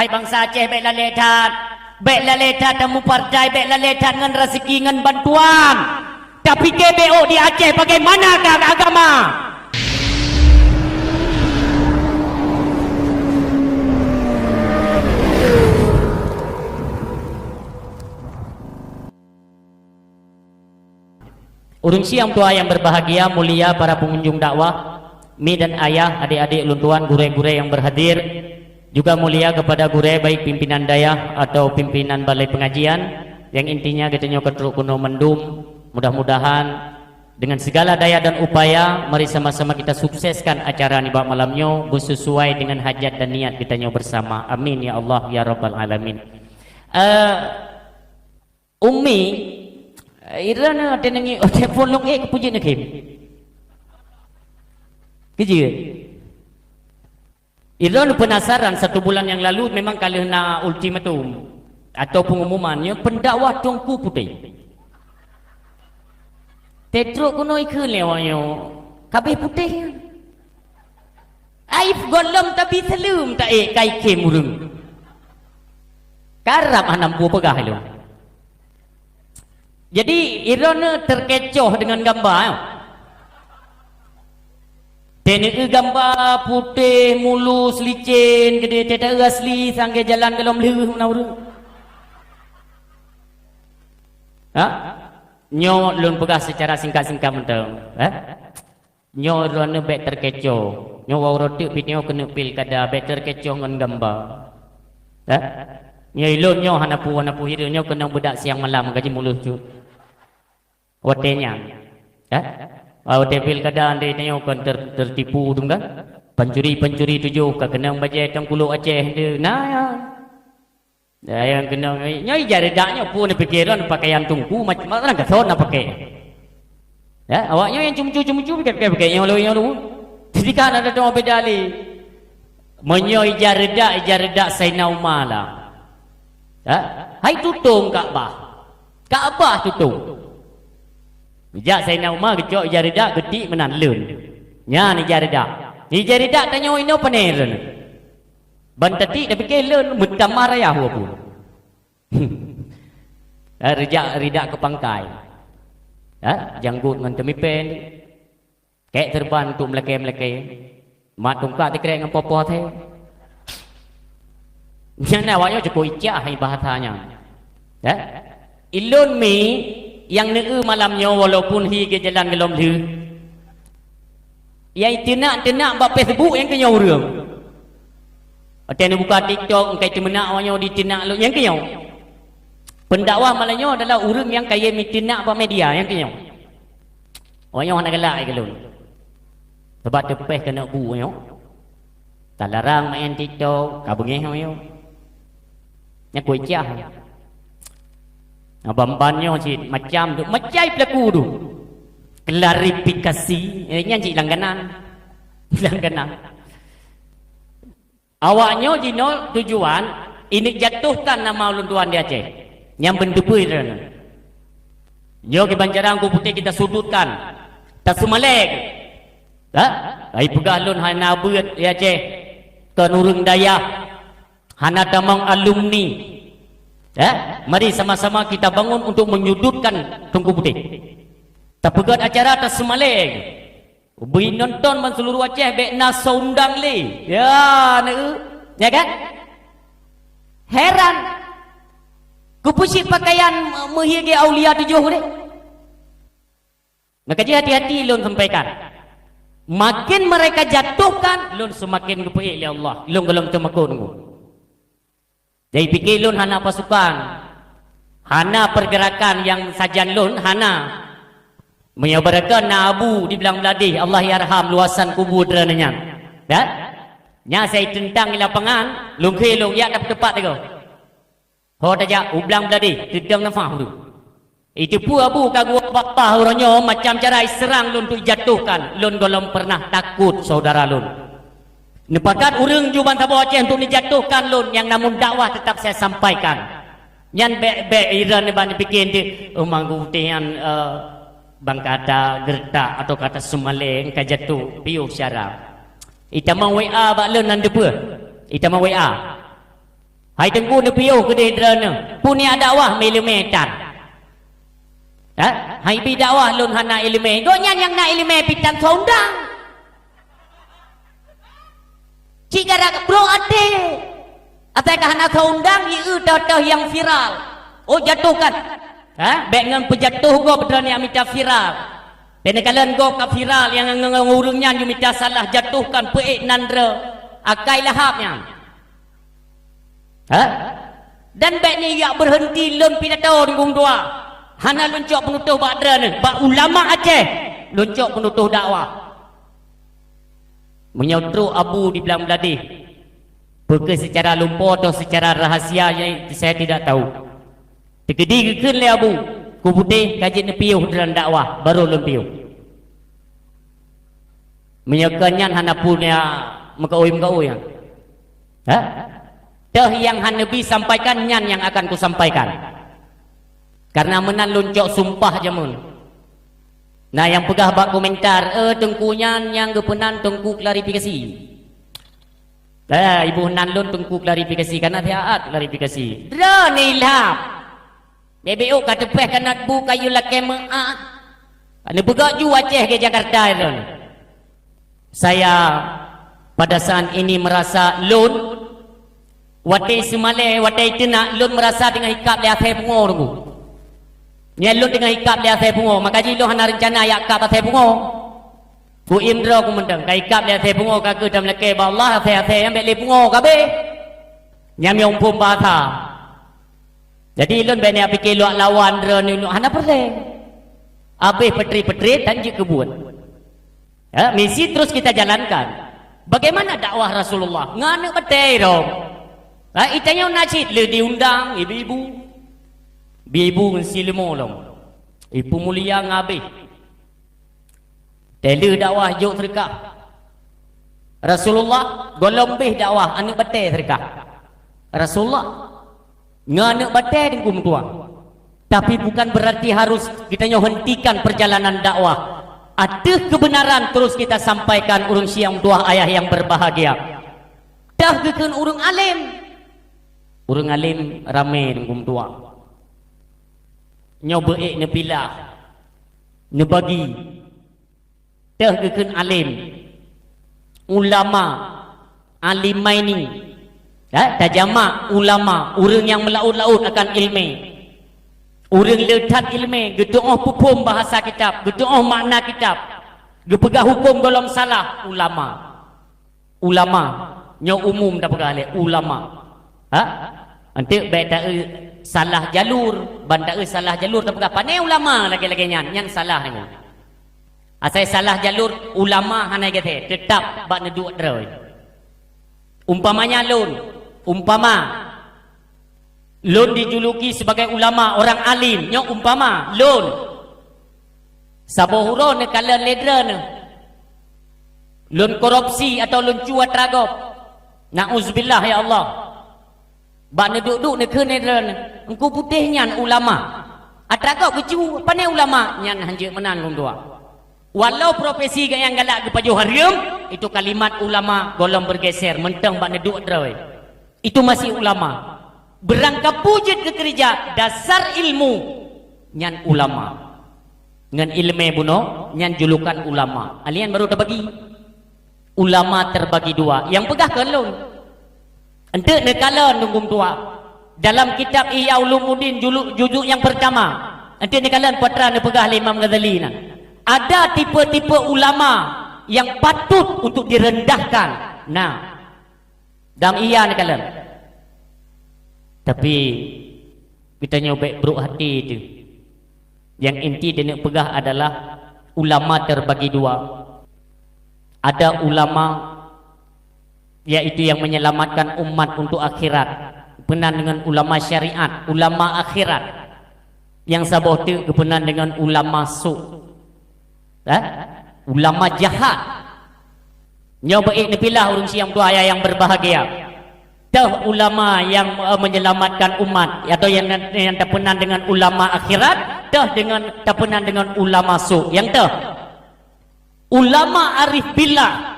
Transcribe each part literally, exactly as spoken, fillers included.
Bansa Aceh bék lalée that. Bék lalée that tamu partai, bék lalée that ngon raseuki, ngon bantuan. Tapike bék ôk di Aceh bagaimana ka agama. Ureuëng siang tua yang berbahagia, mulia para pengunjung dakwah, mi dan ayah, adik-adik lôn tuan, gurée-gurée yang berhadir, juga mulia kepada gurée baik pimpinan dayah atau pimpinan balai pengajian, yang intinya geutanyoe ka trok keunoe mandum. Mudah-mudahan dengan segala daya dan upaya, mari sama-sama kita sukseskan acara nibak malam nyoe, bersesuai dengan hajat dan niat geutanyoe bersama. Amin ya Allah ya Rabbal Alamin. Eh, Umi, eh, Ira na watée neungiek, watée phon lôn ék, keupeue jeuet neukhém? Keujeuet. Ira na penasaran, satu bulan yang lalu memang ka lheueh na ultimatum atau pengumuman, nyoe pendakwah Teungku Putéh. Tetrok keunoe ikheun lé awak nyoe, ka abéh putéh nyan. Ai gohlom tabi saleuem taék kai khém ureuëng. Karab hana peue peugah lom. Jadi, droeneuh terkecoh dengan gamba, ya. Teuneuk gamba putéh, mulus, licén, geude teuta asli, sangke jalan golom lheueh meunan ureuëng. Ha? Nyoe lôn peugah secara singkat-singkat mantong, eh? Nyoe droeneuh bék terkecoh. Nyoe uroe teuk pih nyoe keuneuk pilkada, bék terkecoh ngon gamba. Eh? Nyoe ilôn nyoe hana peue, hana peue hireuen, nyoe keunong beudak siang malam ka jimulus cut. Watée nyan. Eh? Watée pilkada ndai nyoe kon ter-, tertipu dum kan? Pancuri-pancuri tujoh ka keunong bajée tangkulok Aceh tu. Nah, ya. Ya, nyang keunong, nyoe ija reudak nyoe peue neupiké droe pakaian teungku, macam mana gasoe na pakai. Ya, awak nyoe nyang ceumeucue-ceumeucue pakai-pakai nyoe lôn, nyoe lôn. Jadi kan ada dua beda lé. Meunyoe ija reudak, ija reudak Saidina Umar lah. Ya, hai tutong Ka'bah. Ka'bah tutong. Jak Saidina Umar geucok ija reudak geutik meunan leuen. Nyan ija reudak. Ija reudak tanyoe inoe pane leuen. Ban teutik tapike leuen meutamah raya hue pun. Eh, rijak ridak keu pangkai. Eh, janggot ngon teumipen. Kek teurban untuk meulakée-meulakée. Mat tungkak tikrek ngon popoh the. Nyan awak nyoe cukup icah hai bahasa nyan. Eh? Ilôn mi nyang neueu malam nyoe walaupun hi geujalan golom lheueh. Nyang teunak-teunak bak Facebook nyang keunyoe ureuëng. Watée neubuka TikTok, engkai teumeunak awak nyoe diteunak lôn nyang keunyoe. Pendakwah malam nyoe adalah ureuëng nyang kayém iteunak bak media nyang keunyoe. Awak nyoe hana galak lé keu lôn. Sabab teupeh keuneuk bu nyoe. Talarang main TikTok, ka beungéh awak nyoe. Nyan kucah. Nah, ban-ban nyoe cit macam tu, macai pelaku tu. Klarifikasi, eh, nyan cit langganan. Langganan. Awak nyoe jinoe tujuan ineuk jatuhkan nama ulôn tuan di Aceh. Nyang beunteupeu droeneuh. Nyoe kiban cara Teungku Putéh kita sudutkan. Taseumalek. Ha? Ai peugah lôn hana beuet di Aceh. Kon ureuëng dayah. Hana tamong alumni. Ya? Mari sama-sama kita bangun untuk menyudutkan Teungku Putéh. Tapeugét acara taseumalek. Ubé nonton ban seuluruh Aceh bék na soe undang lé. Ya, na, ya kan? Heran. Keupeue cit pakaian meuhié gé aulia tujoh deh? Maka jih hati-hati lôn sampaikan. Makin mereka jatuhkan, lôn seumaken geupeuék lé Allah. Lôn gohlom teumakot ngon. Jadi pike lôn hana pasukan, hana pergerakan nyang sajan lôn, hana. Meunyoe barokon na abu di Blang Bladeh, Allah yarham luasan kubu droeneuh nyan. Ya? Nya sai teuntang di lapangan, lôn khe lôn jak dapeutepat teuk. Ho tajak u Blang Bladeh, teudong nafah ureuëng. Iteupeue abu ka geuwoe bak pah uroe nyoe macam cara iseurang lôn untuk ijatuhkan. Lôn gohlom pernah takot saudara lôn. Neupakat ureuëng ju bansaboh Aceh untuk neujatuhkan lôn nyang namun dakwah tetap saya sampaikan. Nyan bék-bék iran ban pike deuh, oh, manggu tian, eh, bang kata gertak atau kata seumaleng ka jatuh piôh syara. Itamong W A bak lôn nan deupeue. Itamong W A. Hai Teungku, neupiôh keudeh droeneuh, peue nyan dakwah meuileumèe tan. Ha? Hai bi dakwah lôn hana ileumèe. Gobnyan nyang na ileumèe pih tan soe undang. Cit gara brôk até. Asai ka hana soe undang, jieu toh-toh nyang viral. Oh, jatuhkan. Ha? Bèk ngon peujatuh gob droeneuh nyang mita viral. Neukalon gob ka viral, nyang ngon, ngon ureueng nyan jimita salah, jatuhkan, peuék nan droe. Akai lahab nyan. Ha? Dan bèk neujak beureunti lôn pidato di Bung Dua. Hana lôn cok peunutoh bak droeneuh, bak ulama Aceh lôn cok peunutoh dakwah. Meunyoe trok Abu di Blang Bladeh, peu kheueh seucara lumpoe atau seucara rahasia, saya tidak tahu. Teukeudi geukheun lé Abu, ku putéh ka jeuet neupiôh dalam dakwah, barô lôn piôh. Meunyoe kon nyan hana peue nyan meukaui-meukaui nyan. Ha? Toh nyang hana bi sampaikan nyan nyang akan kusampaikan. Karena meunan lôn cok sumpah jameun. Na nyang peugah bak komentar, "Eh, Teungku nyan nyang geupeunan Teungku klarifikasi." Eh, iboh nan lôn Teungku klarifikasi, kana siat klarifikasi. Droeneuh ilham. Bèk-bèk ka teupèh kanat bu kayue lakèe meu'ah. Ka neupeugah ju Aceh ke Jakarta droeneuh. Saya pada saat ini merasa lôn watèe seumalèe, watèe teunak lôn merasa teungoh ikab lé asèe pungo Teungku. Nyan lôn teungoh ikab lé asèe pungo, maka jih lôn hana reuncana jak kab asèe pungo. Ku indro ku mantong, ka ikab lé asèe pungo ka keuh tameulakèe bak Allah, asèe-asèe nyan bèk lé pungo ka abéh. Nyan meunyoe phôn bahasa. Jadi lôn bèk neujak pike luwak lawan droeneuh hana peureulèe. Abéh peutrét-peutrét dan jeuet keu buet. Ya, misi terus kita jalankan. Bagaimana dakwah Rasulullah? Ngon aneuk batèe dong. Ha, itanyoe na cit le diundang ibu-ibu. Ibu-ibu ngon si leumo lom. Ipeumulia ngon abéh. Teuh le dakwah jok seudeukah. Rasulullah gohlom béh dakwah aneuk batèe seudeukah. Rasulullah ngon aneuk batèe Teungku meutuah. Tapi bukan berarti harus geutanyoe hentikan perjalanan dakwah. Ateueh kebenaran terus kita sampaikan ureueng syiek meutuah ayah yang berbahagia. Teuh geukheun ureueng além. Ureueng além ramè Teungku meutuah. Nyoe beuék neupilah, neubagi. Teuh geukheun além, ulama, alimaini. Ya, tajamak ulama, ureueng nyang meulaôt-laôt akan ileumèe. Ureueng le that ileumèe, geutu'oh peuphom bahasa kitab, geutu'oh makna kitab, geupeugah hukôm gohlom salah, ulama. Ulama, nyoe umum tapeugah lé ulama. Ha? Enteuk bèk taeu salah jalur, ban taeu salah jalur tapeugah pané ulama lagèe-lagèe nyan, nyan salah nyoe. Asai salah jalur, ulama hana geuthèe, teutap bak neuduek droe. Umpamanya lôn, umpama lôn dijuluki sebagai ulama, orang alim, nyoe umpama lôn. Saboh uroe neukalon lé droeneuh lôn korupsi atau lôn cue atra gob. Nauzubillah ya Allah. Bak neuduek-duek neukheun lé droeneuh, Teungku putéh nyan ulama. Atra gob geucue, pané ulama, nyan hanjeuet meunan lôn dua. Walau profesi geuh nyang galak geupajoh hareuem, itu kalimat ulama gohlom bergeser, mantong bak neuduek droe. Itu masih ulama. Beurangkapeue jeuet geukeureuja dasar ilmu, nyan ulama. Ngon ileumèe bunoe, nyan julukan ulama. Alèh nyan baru teubagi. Ulama terbagi dua. Nyang peugah kon lôn. Enteuk neukalon Teungku meutuah. Dalam kitab Ihya Ulumuddin julu-, juzuk nyang pertama, enteuk neukalon peue atra neupeugah lé Imam Ghazali nyan. Ada tipe-tipe ulama yang patut untuk direndahkan. Nah, Dam iya neukalon. Tapi geutanyoe bèk brok até teuh. Nyang inti taneuk peugah adalah ulama terbagi dua. Ada ulama, yaitu yang menyelamatkan umat untuk akhirat, peunan deungon ulama syariat, ulama akhirat. Nyang saboh teuk geupeunan deungon ulama su'. Eh? Ulama jahat. Nyoe beuék neupilah ureueng siang tuha nyang berbahagia. Teuh ulama nyang, eh, menyelamatkan umat, atau nyang, nyang tapeunan deungon ulama akhirat, teuh deungon, tapeunan deungon ulama su'. Nyang teuh. Ulama arif billah.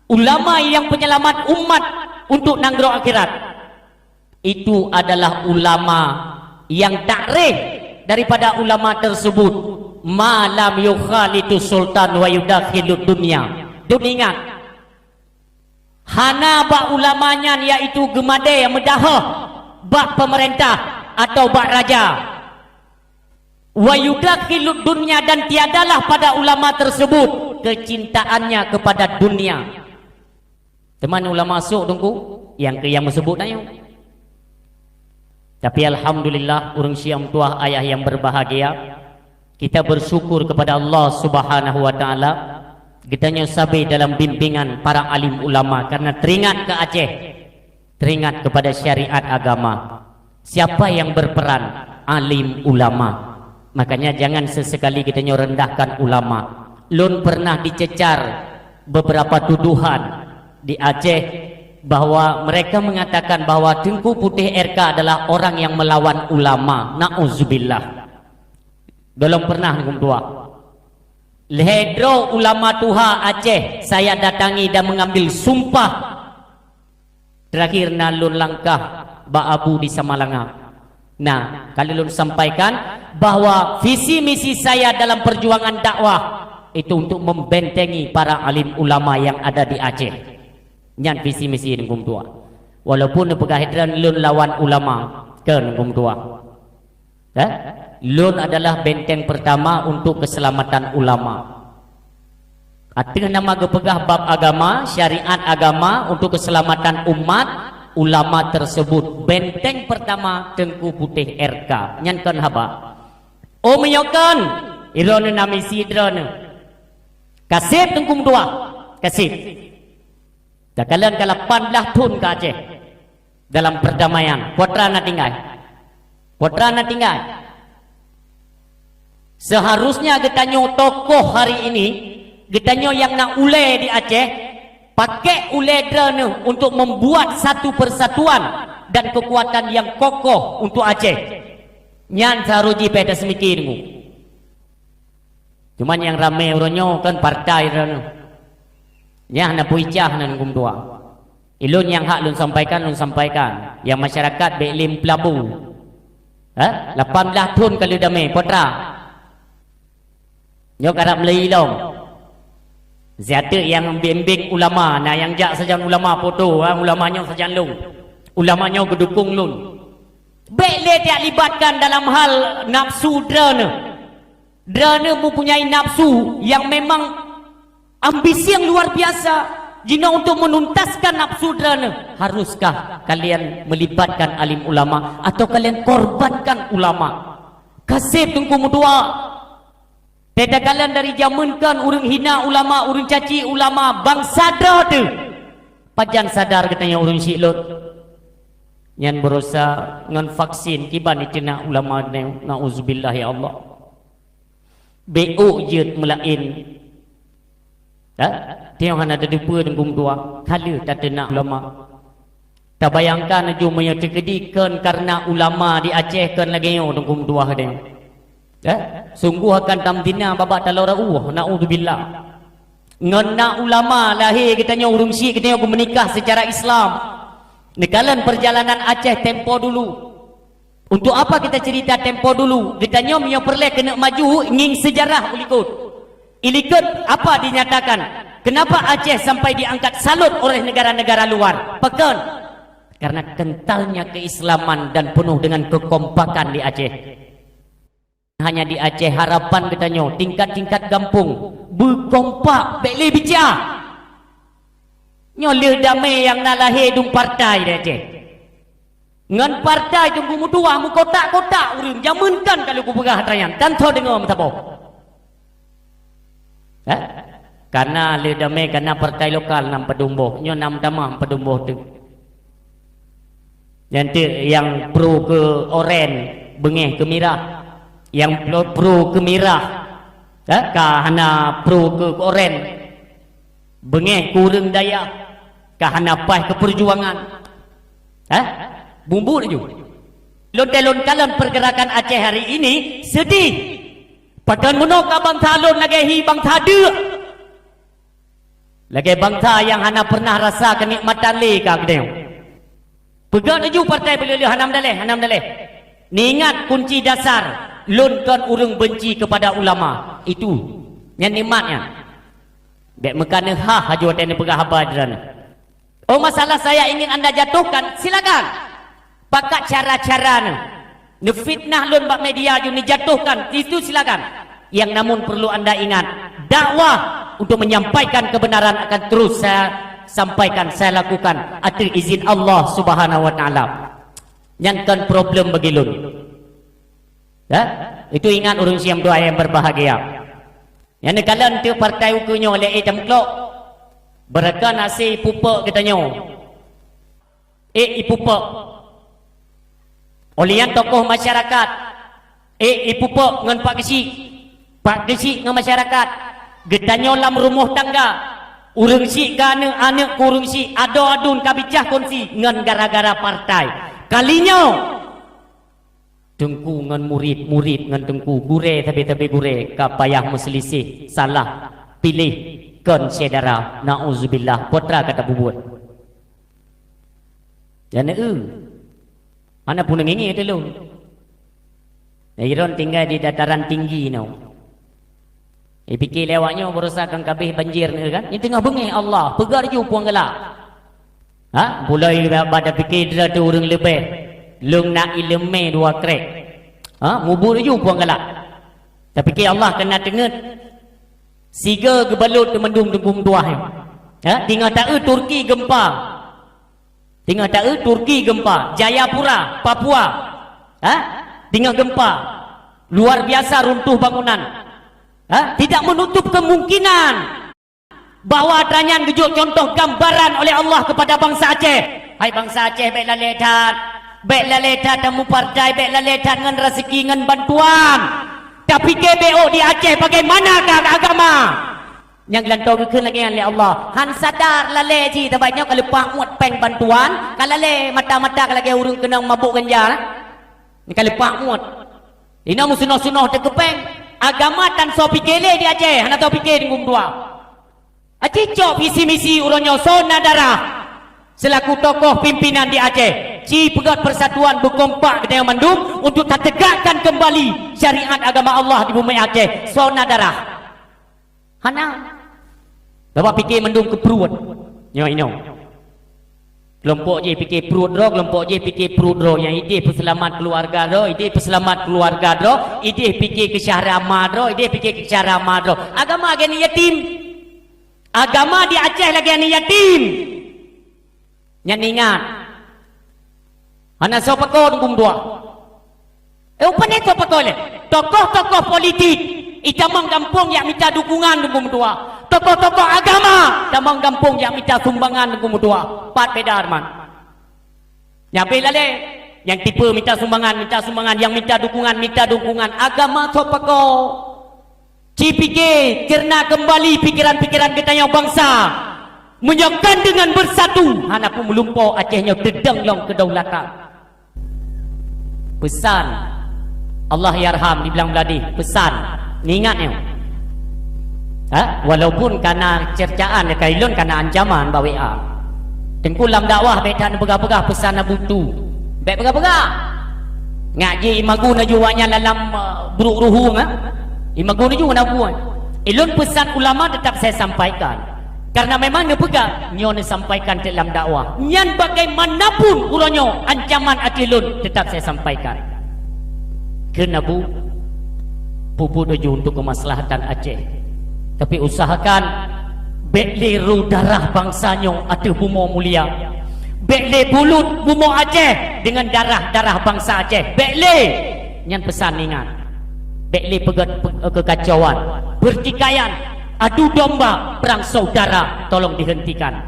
Ulama nyang penyelamat umat untuk nanggroe akhirat. Itu adalah ulama yang takrif daripada ulama tersebut, ma lam yukhalitu sultan wa yudakhilud dunya. Dun ingat, hana bak ulama nyan, yaitu geumadé meudahoh bak pemerintah atau bak raja. Wa yudakhilud dunya, dan tiadalah pada ulama tersebut kecintaannya kepada dunia. Teuma ulama sôk teungku, nyang keu nyang meuseubut tanyoe. Tapi alhamdulillah, ureuëng syiah meutuah ayah yang berbahagia, kita bersyukur kepada Allah Subhanahu wa Taala, geutanyoe sabe dalam bimbingan para alim ulama, karena teringat ke Aceh, teringat kepada syariat agama. Siapa yang berperan? Alim ulama. Makanya jangan sesekali geutanyoe rendahkan ulama. Lôn pernah dicecar beberapa tuduhan di Aceh bahwa mereka mengatakan bahwa Teungku Putéh R K adalah orang yang melawan ulama. Nauzubillah. Golom pernah Teungku meutuah. Lhée droe ulama tuha Aceh saya datangi dan mengambil sumpah. Terakhir na lôn langkah bak Abu di Samalanga. Nah, ka lôn sampaikan bahwa visi misi saya dalam perjuangan dakwah itu untuk membentengi para alim ulama yang ada di Aceh. Nyan visi misi Teungku meutuah. Walaupun neupeugah droen lôn lawan ulama, kheun Teungku meutuah. Eh? Lôn adalah benteng pertama untuk keselamatan ulama. Ateueh nama geupeugah bab agama, syariat agama untuk keselamatan umat, ulama tersebut benteng pertama Teungku Putéh R K. Nyan kon haba. Oh, meunyoe kon, droeneuh na misi droeneuh. Kaseb Teungku meutuah, kaseb. Takalon ka lapan blaih thon ka Aceh dalam perdamaian. Peue teuma na tinggai? Peue teuma na tinggai? Seharusnya geutanyoe tokoh hari ini, geutanyoe nyang na ulée di Aceh, pakai ulée droeneuh untuk membuat satu persatuan dan kekuatan yang kokoh untuk Aceh. Nyan seharusnya jih pih taseumiké Teungku. Cuman nyang ramé uroe nyoe kan partai droeneuh. Nyan na peue icah nan gum dua. Ilôn nyang hak lôn sampaikan, lôn sampaikan. Nyang masyarakat bék lé peulabu. Ha? Lapan blaih thon ka lheueh damé, peue teuma. Nyoe karab meulai lom. Siat teuk nyang bimbing ulama, na nyang jak sajan ulama foto, ha, ulama nyoe sajan lôn. Ulama nyoe geudukong lôn. Bék lé tajak libatkan dalam hal nafsu droeneuh. Droeneuh mempunyai nafsu yang memang ambisi yang luar biasa. Jinoe untuk menuntaskan nafsu droeneuh, haruskah kalian melibatkan alim ulama atau kalian korbankan ulama? Kaseb Teungku meutuah. Teuka lôn dari jameun kan ureuëng hina ulama, ureuëng caci ulama, bangsa droe teuh. Pajan sadar geutanyoe ureuëng syiek lôn. Nyan beurasa ngon vaksin kiban iteunak ulama nyoe. Nauzubillah ya Allah. Bék jeuet meulaén. Ha? Tiong hana tateupeue Teungku meutuah, ka lheueh tateunak ulama. Tabayangkan laju meunyoe teukeudi kon kareuna ulama di Aceh kon lagée nyoe Teungku meutuah deh. Ha? Sungguh akan tamtina babah taloe rauh, naudzubillah. Ngon na ulama lahé geutanyoe ureuëng syiek geutanyoe geumeunikah secara Islam. Neukalon perjalanan Aceh tempo dulu. Untuk apa kita cerita tempo dulu? Geutanyoe meunyoe peureulée keuneuk maju, ngieng sejarah u likot. I likot apa dinyatakan? Kenapa Aceh sampai diangkat salut oleh negara-negara luar? Pakon? Karena kentalnya keislaman dan penuh dengan kekompakan di Aceh. Hanya di Aceh harapan geutanyoe, tingkat-tingkat gampông, beukompak, bék lé bica. Nyoe lheueh damé nyang na lahé dum partai di Aceh. Ngon partai Teungku meutuah meukotak-kotak ureuëng, jameun kan ka lheueh kupeugah atra nyan, tan tho deungoe meusaboh. Ha? Kana lheueh damé kana partai lokal nam padum boh, nyoe nam tamah padum boh teuk. Nyan teuk nyang pro keu oren, beungéh keu mirah. Nyang pro, pro keu mirah, ha? Ka hana pro keu oren, beungéh keu ureuëng dayah, ka hana paih keu peujuangan. Ha? Bumbuk laju. Lôn teuh lôn kalon pergerakan Aceh hari ini sedih. Pakon meunoe ka bangsa lôn lagée hi bangsa deuk. Lagée bangsa nyang hana pernah rasa keunikmatan lé ka geutanyoe. Peugah laju partai beuleuh-leuh, hana meudaléh, hana meudaléh. Niingat kunci dasar, lôn kon ureuëng benci kepada ulama. Itu. Nyan nikmat nyan. Bék meukaneuk hah laju watée neupeugah haba jih nyan. Oh, masalah saya ingin anda jatuhkan, silakan. Pakat cara-cara neu. Neufitnah lôn bak media ju neujatuhkan, itu silakan. Yang namun perlu anda ingat, dakwah untuk menyampaikan kebenaran akan terus saya sampaikan, saya lakukan ateueh izin Allah Subhanahu wa Taala. Nyan kon problem bagi lôn. Ya? Itu ingat ureuëng Syiah meutuah yang berbahagia. Nyang neukalon teuk partai ukeue nyoe lé, eh, tameuklok. Beureukan hase ipupok geutanyoe. Eh, ipupok. Ulian tokoh masyarakat. Eh, ipupok ngon Pak Geuchik. Pak Geuchik ngon masyarakat. Geutanyoe lam rumoh tangga. Ureuëng syiek ka aneuëk, aneuëk keu ureuëng syiek, adoe aduen ka bicah kongsi ngon gara-gara partai. Kali nyoe, teungku ngon murit, murit ngon teungku, gurée sabe-sabe gurée ka payah meuselisih, salah piléh kon syedara. Nauzubillah, peue teuma ka tapubuet. Jan eu, hana peue neungieng teulông. Iron tinggai di dataran tinggi nyoe. Ipike lé awak nyoe baroesa kan ka abéh banjir nyoe kan. Nyoe teungoh beungéh Allah, peugah laju puang galak. Ha? Pulai ba tapike droe teuh ureuëng leubeh. Lôn na iéleumé dua krek. Ha? Mubuet laju puang galak. Tapike Allah keu na teungeut. Sigoe geubalot teuh mandum teungku meutuah nyoe. Ha? Teungoh taeu Turki gempa. Teungoh taeu Turki gempa, Jayapura, Papua. Ha? Teungoh gempa. Luar biasa runtuh bangunan. Ha? Tidak menutup kemungkinan bahwa atra nyan geujok contoh gambaran oleh Allah kepada bangsa Aceh. Hai bangsa Aceh, bék lalée that. Bék lalée that tamu partai, bék lalée that ngon raseuki, ngon bantuan. Tapike bék di Aceh bagaimana ka agama. Nyang geulantoe geukheun lagée nyan lé Allah. Han sadar lalée jih, sabab nyoe ka leupah muet péng bantuan, ka lalée mata-mata ka lagée ureuëng keunong mabök ganja. Ka leupah muet. Inoe meusunoh-sunoh teukeupéng. Agama tan soe pike lé di Aceh, hana soe pike di Gumdua. Aci cok visi misi uroe nyoe soe na darah. Selaku tokoh pimpinan di Aceh, ci peugét persatuan beukompak geutanyoe mandum untuk tategakkan kembali syariat agama Allah di bumi Aceh. Soe na darah. Hana. Bak pike mandum keu pruet. Nyoe inoe. Keulompok jih pike pruet droe, keulompok jih pike pruet droe. Nyang ideh peuseulamat keuluwarga droe, ideh peuseulamat keuluwarga droe, ideh pike keu syahra ma droe, ideh pike keu syahra ma droe. Agama lagée aneuëk yatim. Agama di Aceh lagée aneuëk yatim. Nyan ingat. Hana soe pakoe Teungku meutuah. Eh, upah nyan soe pakoe lé? Tokoh-tokoh politik itamong gampông jak mita dukungan Teungku meutuah. Tokoh-tokoh agama itamong gampông jak mita sumbangan Teungku meutuah. Pat beda, Arman. Nyan bék lalée. Nyang tipe mita sumbangan, mita sumbangan, nyang mita dukungan, mita dukungan. Agama soe pakoe? Ci pike, cerna keumbali pikeran-pikeran geutanyoe bansa. Meunyoe kon deungon beusatu, hana peue meulumpoe Aceh nyoe teudong lom keudaulatan. Peusan Allah yarham di Blang Bladeh, peusan. Neuingat nyoe. Ha? Walaupun kana cercaan, ka ilôn kana ancaman bak W A. Teungku lam dakwah bék that neupeugah-peugah peusan Abu Tu. Bék peugah-peugah. Ngat jih imagun laju awaknyan lam, eh, brok ruhueng, eh. Imagun laju ngon Abu, eh. Ilôn peusan ulama tetap saya sampaikan. Karena memang neupeugah, nyoe neusampaikan teuk lam dakwah. Nyan bagaimanapun uroe nyoe ancaman ateueh lôn tetap saya sampaikan. Kheun Abu, peubuet laju untuk kemaslahatan Aceh. Tapi usahakan bék lé ru darah bansa nyoe ateueh bumoe mulia. Bék lé bulut bumoe Aceh deungon darah-darah bansa Aceh. Bék lé! Nyan peusan ingat. Bék lé peugét pe-, keukacauan, peurtikaian, adu domba, perang saudara, tolong dihentikan.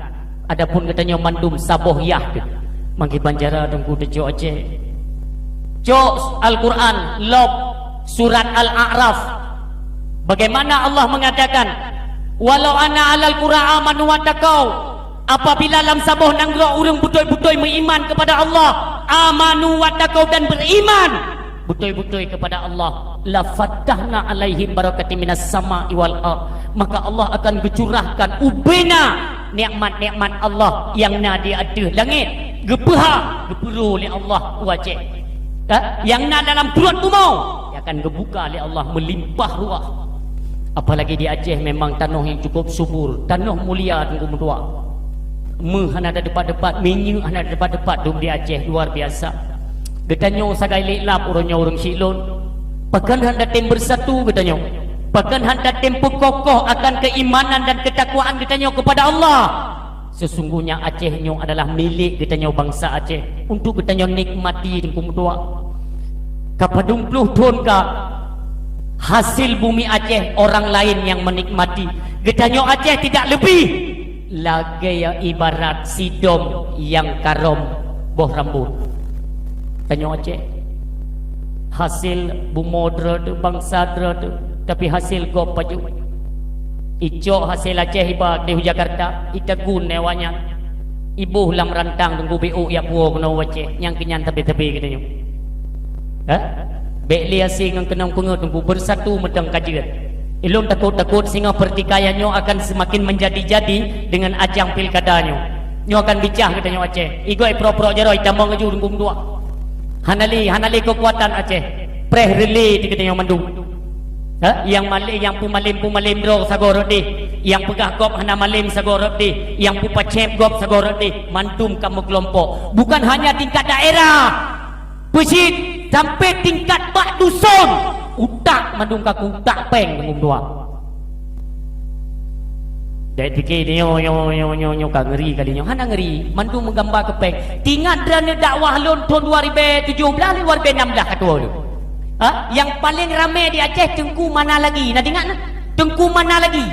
Adapun geutanyoe mandum saboh yah teuh. Mangké banjara Teungku teucok Aceh. Cok Al-Quran, lok surat Al-A'raf. Bagaimana Allah mengatakan, "Walau anna ahlal qura amanu wattaqau," apabila lam saboh nanggroe ureuëng beutôi-beutôi meuiman kepada Allah, amanu wattaqau, dan beriman beutôi-beutôi kepada Allah, "La fatahna alaihim barakatim minas sama'i wal ard," maka Allah akan geucurahkan ubena nikmat-nikmat Allah nyang na di ateueh langét geupeuhah, geupeuro lé Allah u Aceh. Ha? Nyang na dalam pruet bumoe, akan geubuka lé Allah meulimpah ruah. Apalagi di Aceh memang tanoh nyang cukup subur, tanoh mulia, Teungku meutuah. Meuh hana teupat-teupat, minyeuk hana teupat-teupat dum di Aceh, luar biasa. Geutanyoe sagai lé lap uroe nyoe ureuëng Siklon. Pakon hana tem beusatu geutanyoe? Pakon hana tem peukokoh akan keimanan dan keutakwaan geutanyoe keupada Allah? Sesungguhnya Aceh nyoe adalah milék geutanyoe bansa Aceh, untuk geutanyoe nikmati, Teungku meutuah. Ka padum ploh thon ka hasil bumi Aceh orang lain nyang meunikmati. Geutanyoe Aceh tidak lebih lagée ibarat sidom nyang karôm boh rambot. Tanyoe Aceh hasil bumoe droe teuh, bansa droe teuh, tapi hasil gob pajoh. Icok hasil Aceh iba di Jakarta, itagun lé awaknyan. Iboh lam rantang Teungku, bék ôk jak puwoe keunoe u Aceh, nyang keunyan tapi-tapi geutanyoe. Ha? Bék lé aséng ngon keunong peungeuet Teungku, beusatu mantong ka jeuet. Ulôn takot-takot singoh pertikaian nyoe akan semakin menjadi-jadi dengan ajang pilkada nyoe. Nyoe akan bicah geutanyoe Aceh. Igoe pro-pro jaroe itamong laju Teungku meutuah. Hana lé, hana lé keukuatan Aceh. Preh reulée di geutanyoe mandum. Ha? Nyang malém, nyang peumalém-peumalém droe sagoe rot deh. Nyang peugah gob hana malém sagoe rot deh. Nyang peupacéb gob sagoe rot deh. Mandum ka meukelompok. Bukan hanya tingkat daerah. Peucit sampai tingkat bak duson, utak mandum kaku utak péng Teungku meutuah. Dek pike nyoe, nyoe, nyoe, nyoe, nyoe ka ngeri kali nyoe. Hana ngeri, mandum meugamba keu péng. Tingat droeneuh dakwah lôn thon dua ribèe tujoh blaih lé dua ribèe nam blaih ka tuwoe lôn. Ha? Nyang paleng ramé di Aceh Teungku Mana Lagi. Na teuingat na? Teungku Mana Lagi.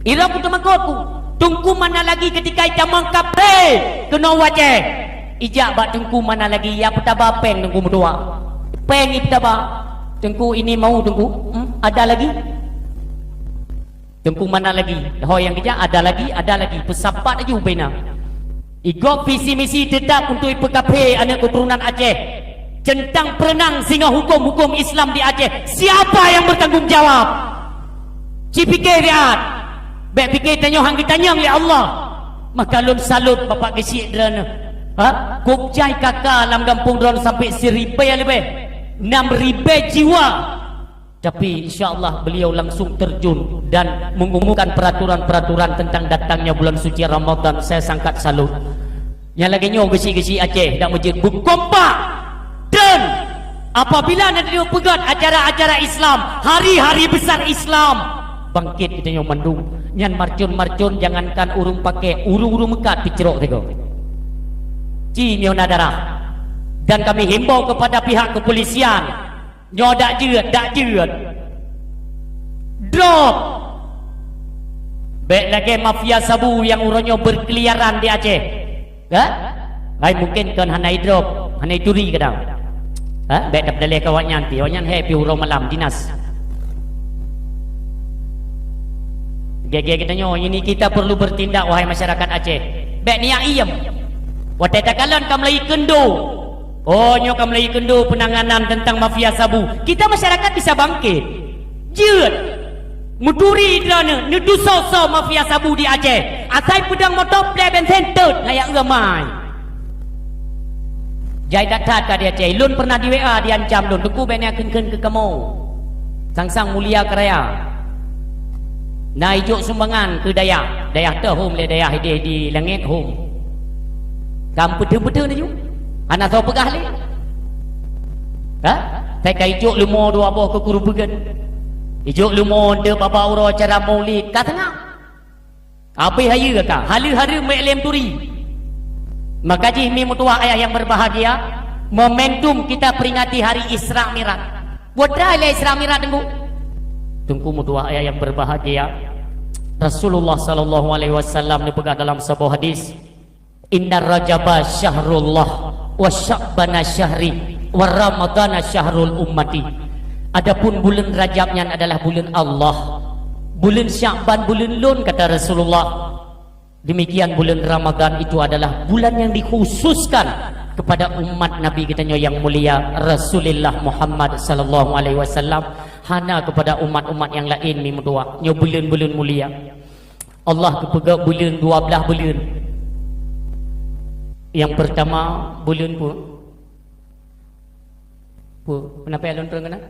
Ilong ku teumakot ku, Teungku Mana Lagi keutika itamong kaphé keunoe u Aceh. Ijak bak Teungku Mana Lagi, ya peutaba péng Teungku meutuah. Péng ipeutaba. "Teungku, ini mau, Teungku?" "Hmm, ada lagi?" Teungku Mana Lagi. Ho nyang keujak, "Ada lagi, ada lagi." Peusapat laju bena. Igob visi misi teutap untuk ipeukaphé aneuk keuturonan Aceh. Centang perenang singoh huköm-huköm Islam di Aceh. Siapa yang bertanggung jawab? Ci pike riat. Bék pike tanyoe han geutanyong lé Allah. Maka lôn salut Bapak Geuchik droeneuh. Ha? Kok jai kaka lam gampông droeneuh sampai siribèe leubeh. Nam ribèe jiwa. Tapi, insya Allah, beliau langsung terjun dan mengumumkan peraturan-peraturan tentang datangnya bulan suci Ramadan. Saya sangat salut. Nyang lagée nyoe geuchik-geuchik Aceh dak meujeuet beukompak. Dan apabila na dipeugét acara-acara Islam, hari-hari besar Islam, bangkit geutanyoe mandum. Nyan marcon-marcon jangankan ureuëng paké, ureuëng-ureuëng meukat picrok sigoe. Ci meunan darah. Dan kami himbau kepada pihak kepolisian, nyoe dak jeuet, dak jeuet. Drop. Bék lagée mafia sabu nyang uroe nyoe berkeliaran di Aceh. Ha? Hai, mungkin kon hana idrop, hana ituri kadang. Ha? Bék dapeudaléh keu awaknyan pih, awaknyan hék pih uroe malam dinas. Gé-gé geutanyoe, ini kita perlu bertindak, wahai masyarakat Aceh. Bék niyak iem. Watée takalon ka meulayeue keundo. Oh, nyoe ka meulayeue keundo penanganan tentang mafia sabu. Kita masyarakat bisa bangkit. Jeuet. Meuturi droeneuh, neutusoe-soe mafia sabu di Aceh. Asai peudong moto plé bensin teut, naya ramai. Jai that-that ka di Aceh. Lôn pernah di W A diancam lôn, "Teungku, bék neukheun-kheun keu kamoe. Sang-sang mulia keu raya." Na ijok sumbangan keu dayah. Dayah teuh hom lé dayah idéh di langét hom. Ka meupeudeueng-peudeueng laju. Hana soe peugah lé. Ha? Sai ka ijok leumo dua boh keu guru beugét. Ijok leumo deuek bak uroe acara maulid ka teungoh. Abéh hayeue ka, haleue-haleue méuh lé meuturi. Maka jih mi meutuah ayah yang berbahagia, momentum kita peringati hari Isra Mi'raj. Buet trai lé Isra Mi'raj Teungku. Teungku meutuah ayah yang berbahagia, Rasulullah sallallahu alaihi wasallam neupeugah dalam saboh hadis, "Inna Rajaba syahrullah, wa Sya'bana syahri, wa Ramadana syahrul ummati." Adapun buleuen Rajab nyan adalah buleuen Allah, buleuen Sya'ban buleuen lôn, kata Rasulullah. Demikian buleuen Ramadan itu adalah bulan yang dikhususkan kepada umat Nabi geutanyoe yang mulia Rasulullah Muhammad sallallahu alaihi wasallam, hana kepada umat-umat yang lain mi meutuah. Nyoe buleuen-buleuen mulia. Allah geupeugah buleuen dua blaih buleuen. Nyang peurtama buleuen peue? Peue? Peunapa lôn treun keunan?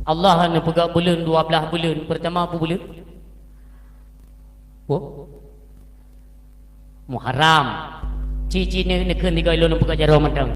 Allah neupeugah buleuen dua blaih buleuen. Peurtama peue buleuen? Peue? Muharram. Ci-ci neukheun tiga ilôn peugah jaroe mantong.